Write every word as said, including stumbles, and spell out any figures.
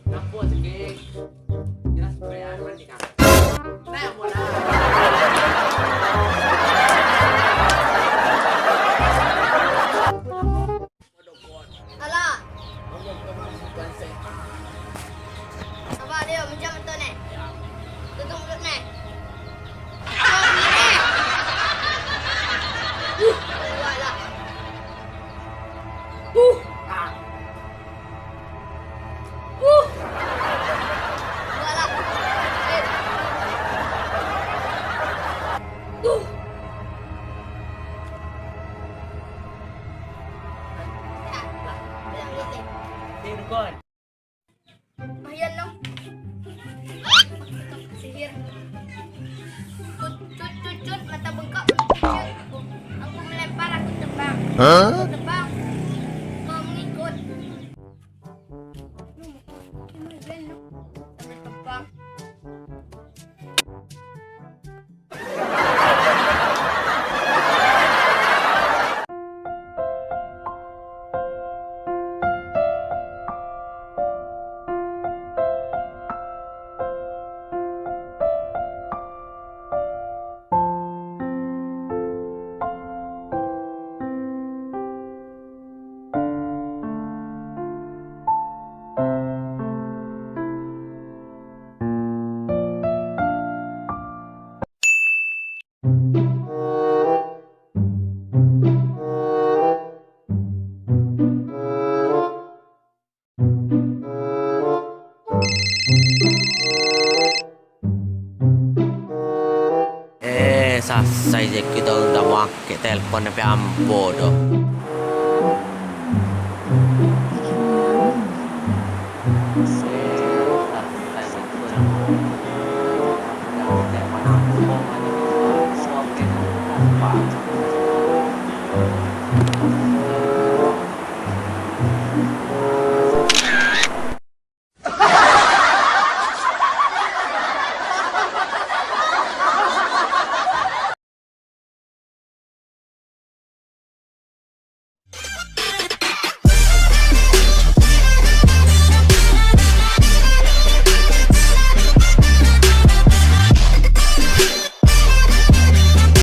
Napo sagek? Jelas bayar mandi kan? Nah, bola. Alah. Abah dia macam tu ni. Tutup mulut ni. Tutup mulut ni. Uh, alah. Uh. Ah. Uh. Buatlah. Eh. Uh. Dah. Bilang, bilang, bilang. Mahian dong. Sihir. Cut, cut, cut, cut, mata bengkak. Cut. Aku melempar, aku terbang. Hah? Aku terbang. Kau mengikut. Mahian dong. Sambil terbang. Eh, sasai je kito udah mangkek telepon H P ambo doh.